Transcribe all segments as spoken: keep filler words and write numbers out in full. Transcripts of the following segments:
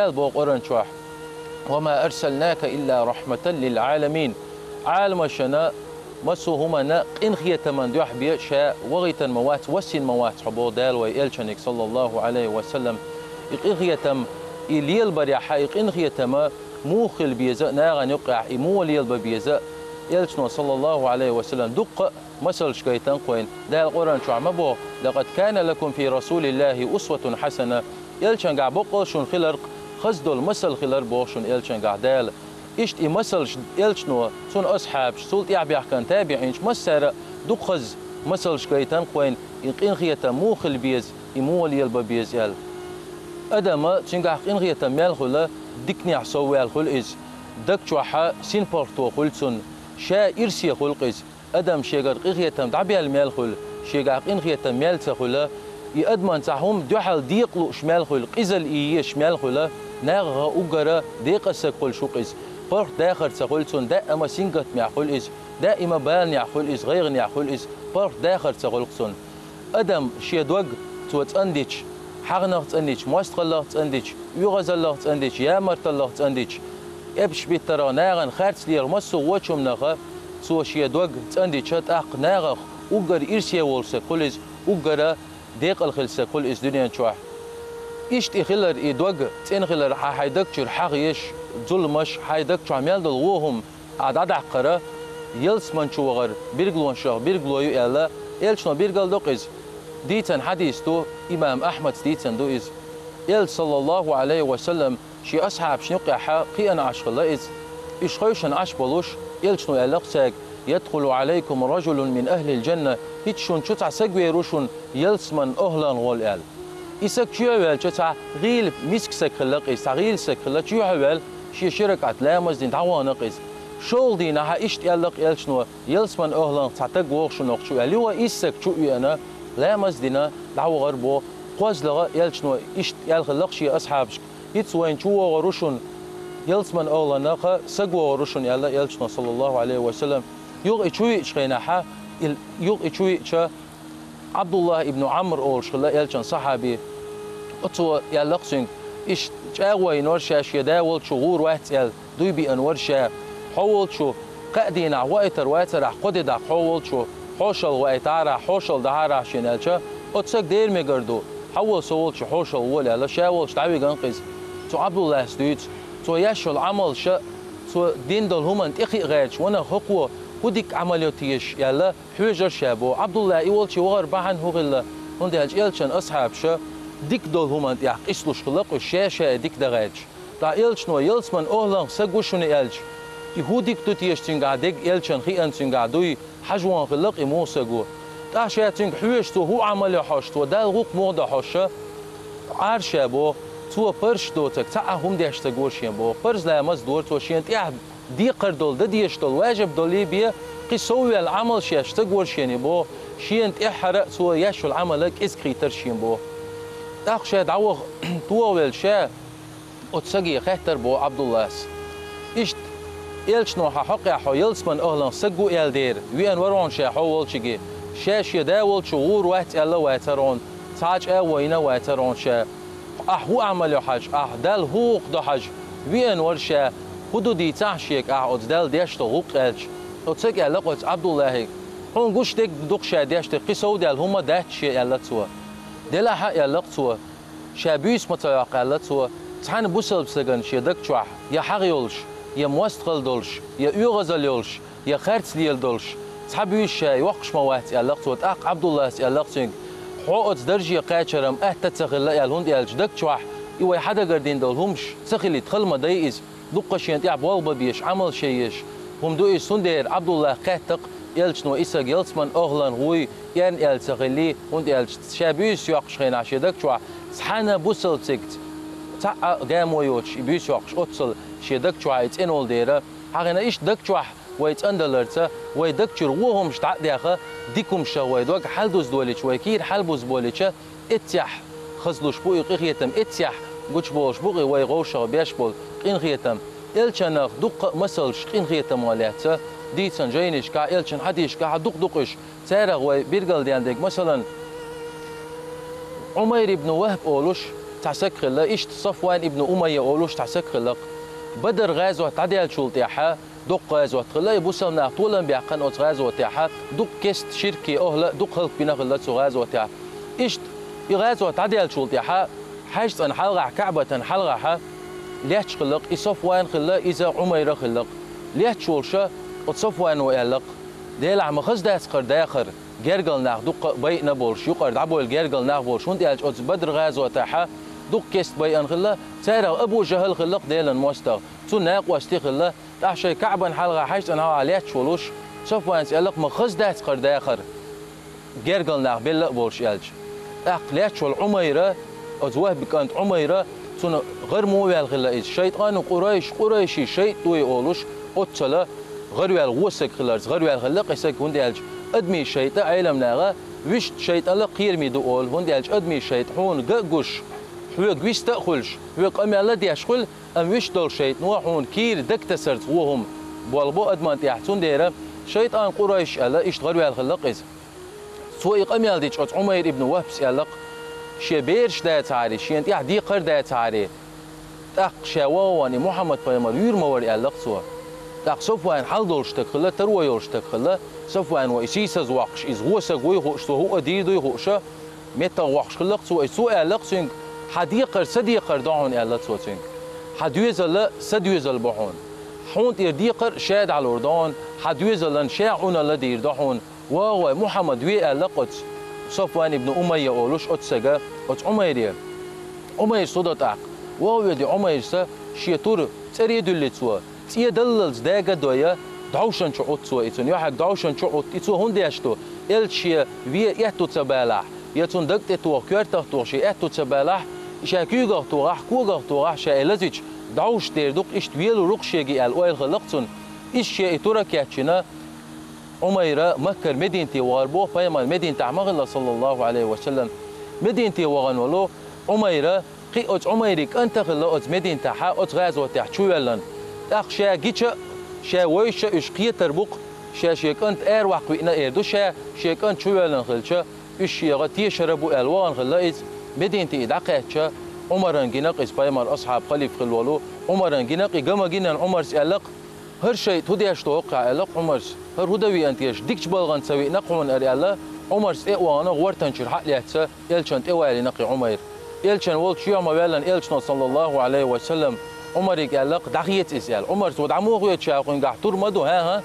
Дала боху Къуръан чохь: «Ва ма арсалнака илла рахматан лил Ӏаламин». Ӏаламашна, массо а хӀуманна къинхетаман дуьхьа бен ша вахийтина ма вац, вассина ма вац хьо боху Дала вай элчаниг, саллаллаху Ӏалайхи ва саллам. И къинхетам, и лелабарехь, и къинхетама муха хила беза а, нахана юккъехь и муха лелабан беза а, элчано, саллаллаху Ӏалайхи ва саллам, дуккха а масалш гайтина-кх вайна. Дала Къуръан чохь ма боху: «Лакъад кана лакум фи расулиллахи усватун хьасана». Элчангахь боккъал шуна хилар-кх, хаза долу масал хилар боху шуна элчангахь Дала. Иштта и масалш элчано, цуьнан асхьабаш, цул тӀаьхьа баьхкина табиӀинаш массара а дукха хаза масалш гайтина-кх вайна, и къинхетам муха хила беза, и муха лелабан беза аьлла. Адама, цуьнгахь къинхетам мел хуьлу, диканехь сов ваьлла хуьлу иза. Даг чохь синпаргӀато хуьлу цунна, ша ирсе хуьлу-кх иза. Адам шегара къинхетам дӀабаьлла мел хуьлу, шегахь къинхетам мел ца хуьлу, и адаман цхьа хӀума дуьхьал декъа лууш мел хуьлу, къизалла езаш мел хуьлу, нахаха уггара декъаза саг хуьлуш ву-кх иза. ПаргӀатдахар ца хуьлу цунна, даима сингаттамехь хуьлу иза, даима баланехь хуьлу иза, гӀайгӀанехь хуьлу иза, паргӀатдахар ца хуьлу-кх цунна. Адам шен дог цо цӀандича, хьагӀнах цӀандича, мостагӀаллах цӀандича, оьгӀазаллах цӀандича, ямарталлах цӀандича, эпаш биттарах, нахана харц леларх, массо а вочу хӀуманах цо шен дог цӀандича, тӀаккха нахах уггар ирсе волу саг хуьлу иза, уггара декъала хилла саг хуьлу иза дуьнен чохь. Иштта и хилар, и дог цӀена хилар, хьан хьайн даг чуьра хьагӀ еш, зуламаш, хьайн даг чохь мел долу вон хӀума, ахь дӀадаккхара, ялсамани чу вахар билгалонашах билгало ю аьлла, элчано билгал до-кх иза. Дийцина хьадис ду, имам Ахьмада дийцина ду иза. Элча, саллаллаху Ӏалайхи ва саллам, шен асхьабашна юккъехь кхиъна Ӏаш хилла иза. Уьш хевшина Ӏаш болуш, элчано аьлла-кх цаьрга: «Ядхулу Ӏалайкум ражулун мин ахлил жанна», хӀинца шуна чу цхьа саг вер ву шуна ялсаманин охӀланах волу аьлла. И саг чу а ваьлча, цхьа гӀийла миска саг хилла-кх иза, цхьа гӀийла саг хилла, чу а ваьлла, шен ши ракаӀат ламаз дина дӀавахана-кх иза. ШолгӀа дийнахь иштта аьлла-кх элчано: «Ялсаманин охӀланах цхьа таг вогӀу шуна хӀокху чу», аьлла. Юха иза саг чу а веана, ламаз дина дӀавахар боху. КхозлагӀа элчано иштта аьлла хилла-кх шен асхьабашка: «ХӀинца вайна чу вогӀур ву шуна, ялсаманин охӀланах саг вогӀур ву шуна», аьлла элчано, саллаллаху Ӏалайхи ва саллам. Юха и чу веача хенахь, и, юха и чу веача, Ӏабдуллах ибн Ӏамр олуш хилла элчан сахьаби. Оцо аьлла-кх цуьнга: «Иштта чӀагӀо йина вара ша, шен да волчу гӀур вац аьлла, дуй биъна вара ша. Хьо волчу кхаа дийнахь ваийтар вацара ахь кхо де даккха, хьо волчу хьошалгӀа ваийтарахь, хьошалгӀа дахьарахь шена», аьлча, оцу сага дера мегар ду, хьан вола со волчу хьошалгӀа вола аьлла, ша волчу дӀавигна-кх иза. Цу Ӏабдуллас дуьйцу, цо еш йолу Ӏамалша, цо дина долу хӀуманна тӀекхиа гӀерташ, ванах хӀокхо хӀун дика Ӏамал йо теша аьлла, хьоьжура ша боху. Ӏабдулла и волчу вахар бахьана хӀун хилла, хӀунда аьлча элчан асхьабаша дика долу хӀуманна тӀехь къийсалуш хилла-кх уьш, ша-ша и дика дан гӀерташ. ТӀаккха элчано: «Ялсаманин охӀланах саг ву шуна», аьлча, и хӀун дика ду теша цуьнгахь дерг элчанна хиъна, цуьнгахь дуй хьажа вахана хилла-кх и муха саг ву. ТӀаккха ша цуьнга хьоьжуш, цо хӀун Ӏамал йо хьожуш, цо Далла гӀуллакх муха до хьожуш, Ӏара ша боху, цо парзаш доцург цхьа а хӀума деш ца гора шена боху. Парз ламаз дора цо, шена тӀехь декхар долу, дан дезаш долу, важиб долий бен, кхин сов ваьлла Ӏамалш еш ца гора шена боху, шена тӀаьххьара а цо еш йолу Ӏамал кӀезиг хийтара шена боху. ТӀаккха ша дӀаваха, тохавелча ша, оцу саге хаьттара боху Ӏабдуллас: «Иштта, элчано хьан хьокъехь хьо ялсаманин охӀланах саг ву аьлла дера, веана вара хьуна ша хьо волчуьнга. Ша шен да волчу гӀур вац аьлла а вацара хьуна, цхьа а чӀагӀо йина а вацара хьуна ша. Ахь хӀун Ӏамал йо хьажа, ахь Далла хӀун гӀуллакх до хьажа, веана вара ша, хӀун ду дийцахьа шега ахь оцу Далла деш долу гӀуллакх», аьлча, оцу сага аьлла-кх оцу Ӏабдуллахьига: «Хьуна гуш дерг ду-кх ша деш дерг, кхин сов даьлла хӀума дац шен», аьлла цо. «Делахь а», аьлла-кх цо, «ша буьйса ма ца йоккху», аьлла цо, цхьана бусалба стагана шен даг чохь я хьагӀ йолуш, я мостагӀалла долуш, я оьгӀазалла йолуш, я харц лела долуш, цхьа буьйса ша йоккхуш ма вац, аьлла-кх цо. ТӀаккха Ӏабдуллас аьлла-кх цуьнга: «Хьо оцу дарже кхачар-м атта ца хилла аьлла, хӀунда аьлча даг чохь и вай хьан дагара дина долу хӀумаш ца хилийта хала ма дай иза, дуккха шена тӀехь болх бан безаш, Ӏамал шен езаш хӀума ду иза, цундела Ӏабдуллах кхетта-кх, элчано и саг ялсаманин охӀланах вуй, эрна аьлла ца хиллий, хӀунда аьлча ша буьйса йоккхучу хенахь шен даг чохь цхьана бусалба стагаца цхьа а гамо йоцуш и буьйса йоккхуш оццул шен даг чохь и цӀена волу дера». Хьахина иштта даг чохь вай цӀандаларца, вай даг чуьра вон хӀумаш дӀа а даьхна, дика хӀумашах вай дог хьалдуза долийча, вай кийра хьалбуза болийча, эццехь хазлуш бу и къинхетам, эццехь гучуболуш бу-кх и вай гӀовшах беш болу къинхетам. Элчанах дуккха а масалш къинхетамах лаьцна дийцина жайнашкахь, элчан хьадисашкахь дукха ду-кх уьш. Царах вай билгалденна дерг, масалан, Ӏумайр ибн Вахб олуш, Цхьа саг хилла, иштта Сафван ибн Умайя олуш цхьа саг хилла-кх. Бадр гӀазот дӀадаьллачул тӀаьхьа дукха гӀазот хилла, и бусалба нах толам баьккхина оцу гӀазотехьа, дукха кеста ширкий охӀла а дукха хӀаллакбина хилла цу гӀазотехь. Иштта и гӀазот дӀадаьллачул тӀаьхьа, хьаьжцӀан хьалхахь, КаӀбатан хьалхахьа лаьтташ хилла-кх, и Сафван хилла, иза Ӏумайра хилла-кх. Лаьтташ волуша оцу Сафвано аьлла-кх: «Делахь, ма хаза дац кхара дахар, гергал нах дуккха а байина болуш, юкъара дӀабойла гергал нах болуш, хӀунда аьлча оцу Бадр гӀазотехьа дукха кеста байина хилла, царах Абу ЖахӀал хилла-кх Делан мостагӀа, цунна накъостий хилла». ТӀаккха шайн КаӀбан хьалха, хьаьжцӀан хьалха лаьтташ волуш, Сафванца аьлла-кх: «Ма хаза дац кхара дахар, гергал нах белла а болуш», аьлча. ТӀаккха лаьтташ волу Ӏумайра, оцу Вахьбан кӀант Ӏумайра, цунна гӀар муха ваьлла хилла иза? ШайтӀану Къурайш, Къурайший шайтӀа ду и олуш, оццала гӀар ваьлла вон саг хиларца гӀар ваьлла хилла-кх и саг, хӀунда аьлча адамийн шайтӀа, Ӏеламнаха, вуьшта шайтӀал а кхераме ду олу, хӀунда аьлча адамийн шайтӀа хьуна ган а гуш, хьоьга вист а хуьлуш, хьоьга къамел а деш хуьлу, амма вуьшта долу шайтӀано хьуна кийра дагатасарца вон хӀума болх бо адаман тӀехь. Цундела ШайтӀан Къурайш аьлла, иштта гӀар ваьлла хилла-кх иза. Цо и къамел дича, оцу Ӏумайр ибн Вахьбас аьлла-кх: «Шен бераш дацахьара, шена тӀехь декхар дацахьара, тӀаккха ша ваха ван и Мухьаммад-пайхамар вуьйр ма вара», аьлла-кх цо. ТӀаккха Сафван хьал долуш стаг хилла, таро йолуш стаг хилла. Сафвано и сийсаз воккхуш, иза вон саг вуй хууш, цо хӀуъа дийр дуй хууша, меттах воккхуш хилла-кх цо. И цо аьлла-кх цуьнга: «Хьан декхар сан декхар до хьуна», аьлла цо цуьнга. «Хьан доьзал а сан доьзал бу хьуна. Хьуна тӀера декхар а ша дӀалур ду хьуна, хьан доьзалан ша Ӏуналла дийр ду хьуна. Ваха вай, Мухьаммад ве», аьлла-кх оцу Сафван ибн Умайя олуш оцу сага оцу Ӏумайре. Ӏумайрс хӀун до тӀаккха? Ваха воьду Ӏумайрса, шен тур цӀера дуьллу цо. ЦӀе даллалц дага а дой, дӀовшан чу Ӏутту цо и цунна. Юьхьиг дӀовшан чу Ӏутту и цо хӀунда деш ду? Элча шен вен аьтту ца балахь, я цунна даг тӀе тоха, коьртах тоха шен аьтту ца балахь, ша куьйгах тохахь, когах тохахь ша и лазича, дӀовш дер ду-кх, иштта велур ву-кх шега аьлла ойла хилла-кх цунна. Иза шен и тур а кечйина, Ӏумайра Маккара Мединате вахар боху, пайхамар Мединатехь ма хилла, саллаллаху Ӏалайхи ва саллам. Мединате вахана волу Ӏумайра, кхин оцу Ӏумайран кӀант а хилла оцу Мединатехьа, оцу гӀазотехь чувоьллина. ТӀаккха ша гича а, ша вевзача а уьш кхетар бу-кх, ша шен кӀант араваккха виъна эр ду ша, шен кӀант чувоьллина хилча, уьш шегӀа тешар а бу аьлла вахана хилла иза. Мединате и дӀакхаьчча, Ӏумаран гина-кх иза, пайхамар асхьаб, халиф хилла волу Ӏумаран гина-кх и. Га ма гинан, Ӏумарс аьлла-кх: «ХӀара шайтӀа хӀун деш ду хӀокхахь?» аьлла-кх Ӏумарс. «ХӀара хӀун дан веана теша? Дикачу балхана ца виъна-кх хьуна хӀара», аьлла, Ӏумарс тӀе а вахана, гӀортан чуьра хьа а лаьцна, элчан тӀе валийна-кх и Ӏумайр. Элчан волчу чу юьхь ма ваьллина, элчано, саллаллаху Ӏалайхи ва саллам, Ӏумарига аьлла-кх: «ДӀахеца иза», аьлла. Ӏумарс: «Ва дӀа муха хета ша хьуьнгахь, тур ма ду, хӀан-хӀа?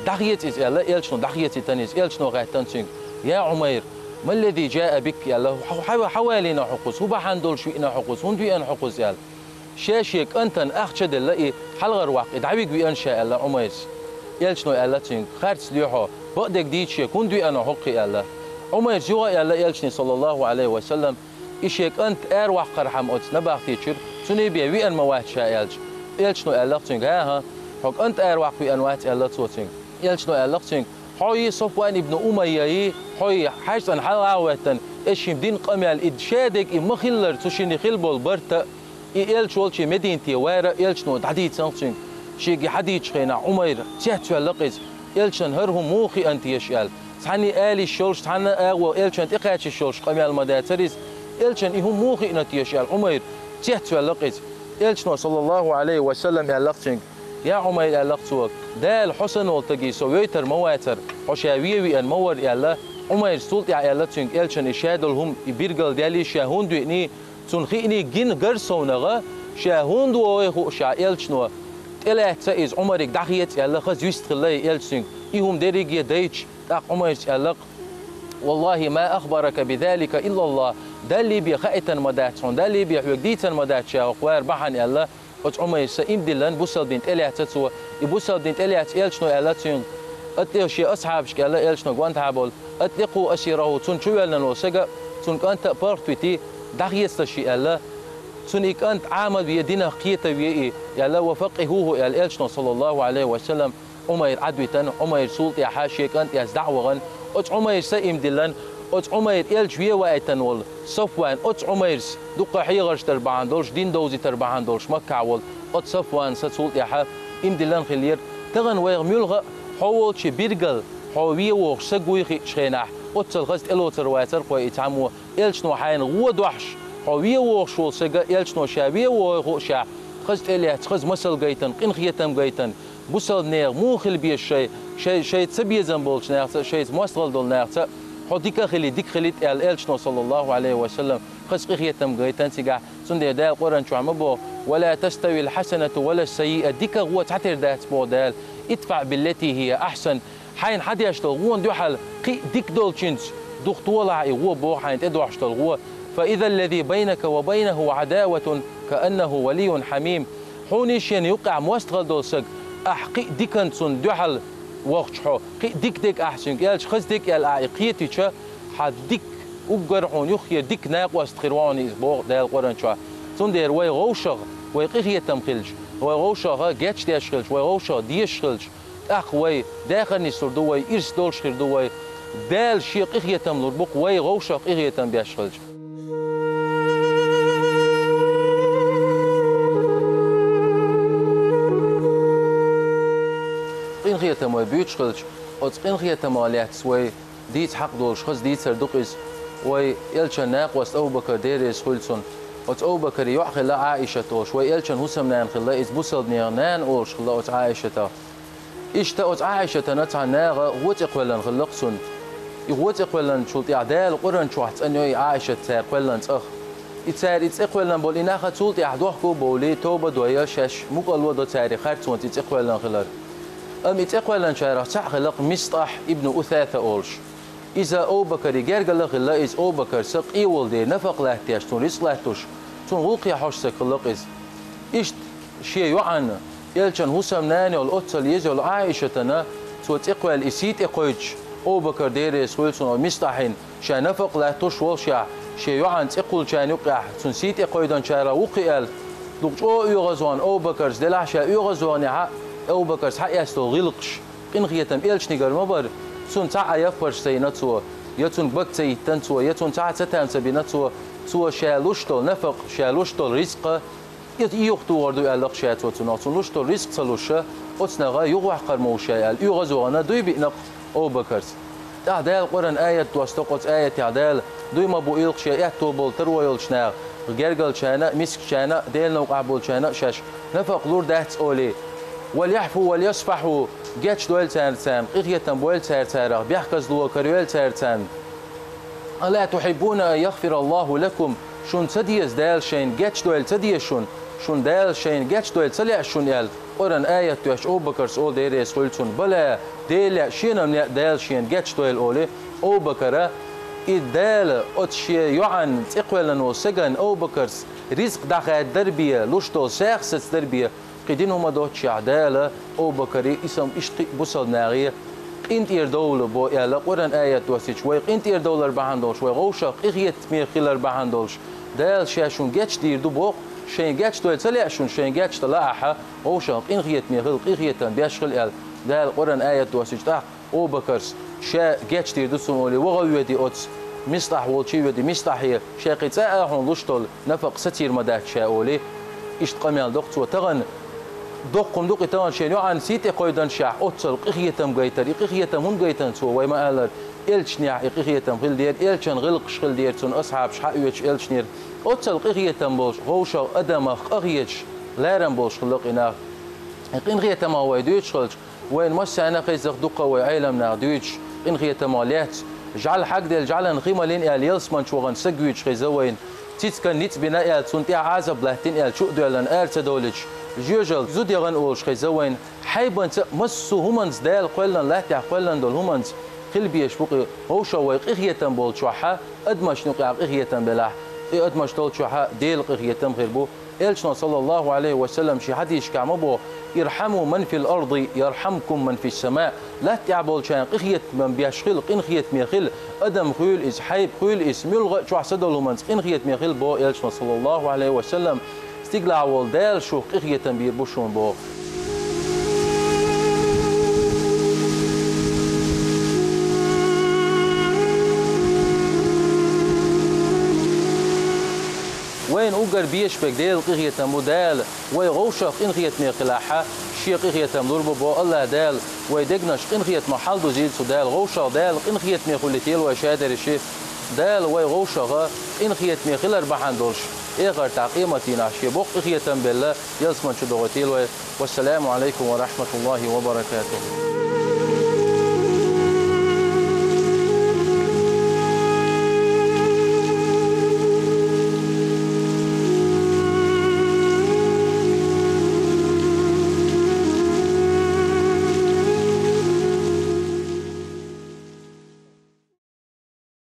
ДӀахеца иза», аьлла, элчано дӀахецийтина иза. Элчано хаьттина цуьнга: «Я Ӏумайр, ма ллази жаа бика?» аьлла, «Хьо, хьо, хьо хьан валийна хьо кхуза? ХӀун бахьана долуш виъна хьо кхуза? ХӀунда веана хьо кхуза?» аьлла. «Ша шен кӀантана ахча а делла, и хьалхара ваккха, и дӀавига веана ша», аьлла Ӏумайрс. Элчано аьлла цуьнга: «Харц луьй хьо, бакъдерг дийца шега, хӀунда веана хьо кхуза?» аьлла. Ӏумайрс юха а аьлла элчане, саллаллаху Ӏалайхи ва саллам, и шен кӀант араваккхархьама оцу набахти чуьра, цуьнан бен веана ма вац ша аьлча. Элчано аьлла-кх цуьнга: «ХӀан-хӀа, хьо кӀант араваккха веана вац», аьлла цо цуьнга. Элчано аьлла-кх цуьнга: «Хьо а, Сафван ибн Умайя а, хьо а хьаьжцӀан хьалха а гӀоьттина, аш шимма дина къамел, и шадерг и ма-хиллара цу шинна хилла болу барт а, и элча волчу Мединате вар а», элчано дӀадийцина-кх цуьнга. Шега и хьадийцачу хенахь Ӏумайр цецваьлла-кх иза, элчанна хӀара хӀума муха хиъна теша аьлла. Цхьанна а ала йиш йолуш, цхьанна а агӀо элчанна тӀекхача йиш йолуш къамел ма дацара иза. Элчанна и хӀума муха хиъна теша аьлла, Ӏумайр цецваьлла-кх иза. Элчано, саллаллаху Ӏалайхи ва саллам, аьлла-кх цуьнга: «Я Ӏумайр, — аьлла-кх цо, — Дала хьо санна волу стаге со войтар ма вацара, хьо ша вен веана ма вара», аьлла. Ӏумайрс цул тӀаьхьа аьлла цуьнга, элчанна и шадолу хӀума, и билгалдаьллий, ша хӀунда веаний, цунна хиъний гина гар совнагӀа, ша хӀунда вогӀий хууш, элчано тӀелаьцна иза, Ӏумарига дӀахеца аьлла, хаза вистхилла и элча цуьнга. И хӀума дерриге дайча, тӀаккха Ӏумайрс аьлла-кх: «Валлахи, ма ахбарака би залика иллаллах, Далла бен хаийтина ма дац хьуна, Далла бен хьоьга дийцина ма дац ша хӀокху вар бахьана», аьлла. Оцу Ӏумайрса иман диллина, бусалба дин тӀелаьцна цо. И бусалба дин тӀелаьцна элчано аьлла цуьнга, атле шен асхьабашка аьлла элчано, гонахьа болу: «Атликъу асираху, цунна чувоьллина волу сага, цунна кӀанта а паргӀатвитий, дӀахецалаш и», аьлла. «Цунна и кӀант Ӏама ве, динах кхета ве и», аьлла, «ва факкъихуху», аьлла элчано, саллаллаху Ӏалайхи ва саллам. Ӏумайр Ӏадвитина, Ӏумайр цул тӀаьхьа шен кӀант эцна дӀа а вахана, оцу Ӏумайрса а иман диллина, оцу Ӏумайр элча вен ваийтина волу Сафван, оцу Ӏумайрс дуккха хьехарш дар бахьана долуш, дин довзийтар бахьана долуш Маккахь волу оцу Сафванса цул тӀаьхьа иман диллина хиллера. Тахана вайх муьлхха а, хьо волчу биргал, хьо вен вогӀуш саг вуй хиъчу хенахь, оццул хаза тӀелоцур вацара-кх вай и цхьаммо, элчано хьайна гӀо дохьуш, Хьо вен вогӀуш волу сага, элчано ша вен вогӀу хууш, хаза тӀе а лаьцна, хаза масал гайтина, къинхетам гайтина, бусалба нехан муха хила беза шай, шай, шайца безам болчу нахаца, шайца мостагӀалла долу нахаца, хьо дика а хили, дика хилийта аьлла, элчано, саллаллаху Ӏалайхи ва саллам, хаза къинхетам гайтина цигахь. Цундела Дала Къуръан чохь ма боху: «Ва ла таставил хьасанату ва ла саййиа», дика а, вон а цхьатерра дац боху Дала, «идфаъ биллати хия ахьсан». Хьайна хьан деш долу вон дуьхьал кхин а дика долчуьнца духтолахь и вон, боху, хьайна тӀедохьуш долу вон. «Фа иза ллази байнака ва байнаху Ӏадаватун кааннаху валиййун хьамим». Хьуний шена юккъехь мостагӀалла долу саг, ахь кхин а диканца цунна дуьхьал вахча хьо, кхин а дика дерг ахь цуьнга аьлча, хаза дерг аьлла ахь и кхетийча, хьан дика уггар хьуна юххера дика накъост хир ву хьуна иза, боху Дала Къуръан чохь. Цундела вай вовшах, вай къинхетам хилча, вай вовшах гечдеш хилча, вай вовшах дезаш хилча, тӀаккха вай дахар нислур ду, вай ирс долуш хир ду вай. Дала Шен къинхетам лур бу-кх вай вовшах къинхетам беш хилча. Къинхетам вай буьйцуш хилча, оцу къинхетамах лаьцна вай дийца хьакъ долуш хаза дийцар ду-кх иза. Вай элчан накъост Абу-Бакар, Дела реза хуьлда цунна. Оцу Абу-Бакаран йоӀ хилла Ӏаишат олуш, вай элчан хӀусамнана хилла иза, бусалба нехан нана олуш хилла оцу Ӏаишатах. Иштта оцу Ӏаишатана цхьана наха гӀо цӀе кхоьллина хилла-кх цунна. И гӀо цӀе кхоьллинчул тӀаьхьа Дала Къуръан чохь цӀанйо и Ӏаишат цара кхоьллина цӀа. И цара и цӀе кхоьллина болу и нах а цул тӀаьхьа дохко а бовлий, тоба а дой, шаьш мукӀарло а до цара и харцонца и цӀе кхоьллина хилар. Амма и цӀе кхоьллинчарах цхьаъ хилла-кх МистӀахь ибн Усаса олуш. Иза Абу-Бакаран гергара хилла, иза Абу-Бакарца къе волу дела нафакъа латтадеш, цунна рицкъ латтош, цунна гӀуллакхе хьожуш стаг хилла-кх иза. Иштта шен йоӀанна, элчан хӀусамнана йолу, оццул еза йолу Ӏаишатана цо цӀе кхоьлла и сий тӀекхойдуш, Абу-Бакар, Дела реза хуьлда цунна, МистӀахьина ша нафакъа латтош волушехь, шен йоӀанна цӀе кхуллучарна юккъехь цунна сий тӀекхойдинчарах ву-кх и аьлла, дукха чӀогӀа оьгӀазвахана Абу-Бакарца, делахь ша оьгӀазваханехь а, Абу-Бакарца схьаэцна долу гӀиллакхаш, къинхетам элчанегара ма бара, цунна цхьа а яппарш ца йина цо, я цуьнга бага ца йиттина цо, я цунна цхьа а цатам ца бина цо, цо ша луш долу нафакъа, ша луш долу рицкъа, и, и юхатохур ду аьлла-кх ша цо цунах, цунна луш долу рицкъа ца луш, оцу наха юхаваккхар ма ву ша аьлла, оьгӀазвахана дуй биъна-кх Абу-Бакарца. ТӀаккха Дала Къуръан аят досту-кх, оцу аятехь Дала дуй ма буийла-кх шен аьтто болу таро йолчу наха, гергарчарна а, мискачарна а, Делан новкъахь болчарна а шаьш нафакъа лур дац олий. «Вальяхьфу вальясфахьу», гечдойла царна, царна къинхетам бойла цара царах, бехказло карайойла цара царна. «Ала тухьиббуна ан яхфира Аллаху лакум», шуна ца деза Дала шайна гечдойла ца деза шуна, шуна Дала шайна гечдойла ца лаьа шуна аьлла, Къуръан аят доьшуш Абу-Бакарс олу, Дела реза хуьлда цунна. «Бала, Дела лаьа, шена-м лаьа Дала шена гечдойла», олий, Абу-Бакара, и Дала оцу шен йоӀанна цӀе кхоьллина волу саганна Абу-Бакарс ризкъ дӀахаьддар бен, луш долу сагӀа сацдар бен, кхин дина хӀума доццушехь, Дала Абу-Бакаре, и сам иштта кхин а бусалба нахе къинтӀера довла бо аьлла, Къуръан аят доссийча, вай къинтӀера довлар бахьана долуш, вай вовшах къинхетаме хилар бахьана долуш, Дала ша шуна гечдийр ду боху, шайна гечдойла ца лаьа шуна, шайна гечдан лаахь, вовшах къинхетаме хила, къинхетам беш хила аьлла, Дала Къуръан аят доссийча тӀаккха Абу-Бакарс, ша гечдийр ду суна олий, ваха а воьдий оцу МистӀахь волчу а воьдий, МистӀахье, ша кхин цкъа а хьуна луш долу нафакъа сацийр ма дац ша олий, иштта къамел до-кх цо. Тахана доккха хӀума ду-кх и, тахана шен йоӀанна сий тӀекхойдинчехь оццул къинхетам гайтар. И къинхетам хӀунда гайтина цо, вай ма-аллара, элчанехь и къинхетам хила дера, элчан гӀиллакхаш хила дера цунна, асхьабаш схьаоьцуш элчанера. Оццул къинхетам болуш, вовшах адамах къахеташ ларам болуш хилла-кх и нах. И къинхетамах вай дуьйцуш хилча, вайна массарна а хеза-кх дуккха а вай Ӏеламнаха дуьйцуш, къинхетамах лаьцна, жӀаьла хьагделла, жӀаьлан хи малийна аьлла, ялсамани чу вахана саг вуьйцуш хеза вайна, цициган ницкъ бина аьлла, цунна тӀехь Ӏазап латтийна аьлла, чу а доьллина, ара ца довлуьйтуш, жоьжал зуда яхана олуш хеза вайна, хьайбанца а, массо а хӀуманца, Дала кхоьллина, латтехь кхоьллина долу хӀуманца хила безаш бу-кх и, вовшах вай къинхетам болчохь, адамашна юкъахь къинхетам белахь, и адамаш долчохь Делан къинхетам хир бу. Элчано, саллаллаху Ӏалайхи ва саллам, шен хьадисашкахь ма боху: «Ирхьаму ман фил арди, ярхьамкум ман фис сама». Латта тӀехь болчарна къинхетам беш хила, къинхетаме хила, адам хуьйла иза, хьайба хуьйла иза, муьлхха а чохь са долу хӀуманца къинхетаме хила, боху Элчано, саллаллаху Ӏалайхи ва саллам. Стигалахь волу Дала шух къинхетам бийр бу шуна, боху. Вайна уггар безаш берг Делан къинхетам бу. Дала вай вовшах къинхетаме хилахь, Шен къинхетам лур бу, боху АллахӀ Дала. Вай дегнаш къинхетамах хьалдузийла цу Дала, вовшах Дала къинхетаме хуьлийтийла вай шадерриш. Дала вай вовшагӀа къинхетаме хилар бахьан долуш, эхартахь къематдийнахь шен боккха къинхетам белла ялсамани чу дохуьйтийла вай. Вассаламу Ӏалайкум ва рахьматуллахӀи ва баракатухӀ.